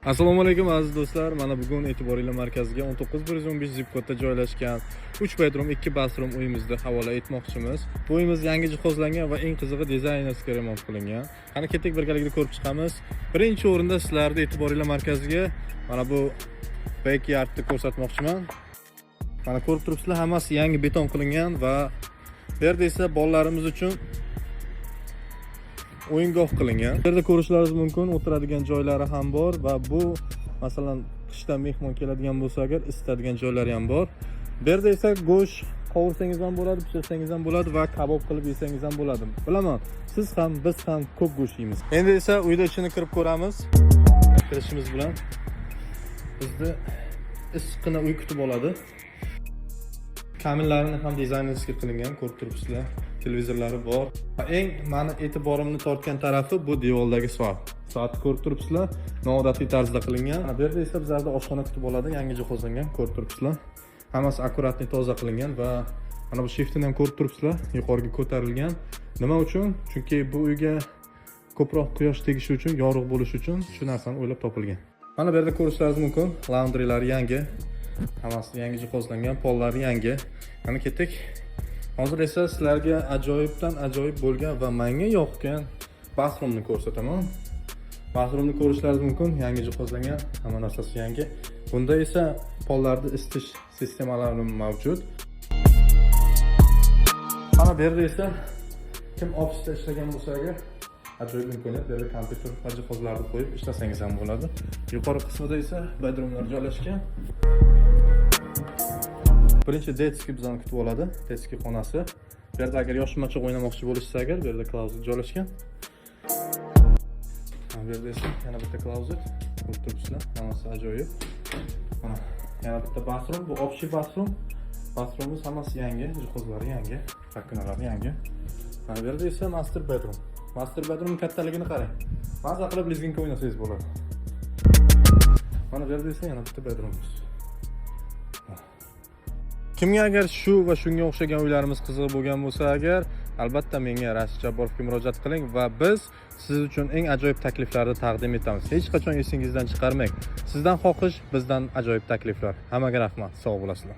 Assalomu alaykum, aziz do'stlar. Mana bugun e'tiboringlar markaziga 19115 zip kodda joylashgan 3 bedroom, 2 bathroom uyimizni havola etmoqchimiz. Bu uyimiz yangi jihozlangan va eng qizig'i, дизайнерский remont qilingan. Qani, ketdik, birgalikda ko'rib chiqamiz. Birinchi o'rinda sizlarni e'tiboringlar markaziga mana bu backyardni ko'rsatmoqchiman. Mana, ko'rib turibsizlar, hammasi yangi beton qilingan va bu yerda esa bolalarimiz uchun o'yingoh qilingan. Bu yerda ko'rishlaringiz mumkin, o'tiradigan joylari ham bor va bu, masalan, qishda mehmon keladigan bo'lsa agar, isitadigan joylari ham bor. Bu yerda esa go'sht qovursangiz ham bo'ladi, pishirsangiz ham bo'ladi va kabob qilib yesangiz ham bo'ladi. Bilaman, siz ham, biz ham ko'p go'sht yeymiz. Endi esa uyda ichini kirib ko'ramiz. Kirishimiz bilan bizni issiqqina uy kutib oladi. Kaminlarini ham дизайнерский qilingan, ko'rib turibsizlar. Televizorlari bor. Eng mani e'tiborimni tortgan tarafi bu devordagi soat. Soatni ko'rib turibsizlar, noodatiy tarzda qilingan. Bu yerda esa bizlarda oshxona kutib oladi, yangi jihozlangan, ko'rib turibsizlar. Hammasi аккуратный, toza qilingan va mana bu shiftini ham ko'rib turibsizlar, yuqoriga ko'tarilgan. Nima uchun? Chunki bu uyga ko'proq quyosh tegishi uchun, yorug' bo'lishi uchun shu narsani o'ylab topilgan. Mana bu yerda ko'rishlaringiz mumkin, laundrylari yangi. Hammasi yangi jihozlangan, pollari yangi. Mana, ketdik. Hozir esa sizlarga ajoyibdan ajoyib bo'lgan va menga yoqqan bathroomni ko'rsataman. Bathroomni ko'rishlaringiz mumkin, yangi jihozlangan, hamma narsasi yangi. Bunda esa pollarni isitish sistemalari mavjud. Mana bu yerda esa kim ofisda ishlagan bo'lsa agar, ajoyib imkoniyat. Bu yerda kompyuter va jihozlarni qo'yib ishlasangiz ham bo'ladi. Yuqori qismida esa bedroomlar joylashgan. Birinchi детский bizani kutib oladi, детский xonasi. Bu yerda agar yoshmachoq o'ynamoqchi bo'lishsa agar, bu yerda closet joylashgan. Mana bu yerda esa yana bitta closet, ko'rib turibsizlar, hammasi ajoyib. Mana yana bitta bathroom, bu общий bathroom. Bathroomimiz hammasi yangi, jihozlari yangi, rakovинalari yangi. Mana bu yerda esa master bedroom. Master bedroom kattaligini qarang. Maza qilib lezginka o'ynasangiz bo'ladi. Mana bu yerda esa yana bitta bedroomimiz. Kimga agar shu va shunga o'xshagan uylarimiz qiziq bo'lgan bo'lsa agar, albatta menga, Rashid Jabborovga murojaat qiling va biz siz uchun eng ajoyib takliflarni taqdim etamiz. Hech qachon esingizdan chiqarmang. Sizdan xohish, bizdan ajoyib takliflar. Hammaga rahmat. Sog' bo'lasizlar.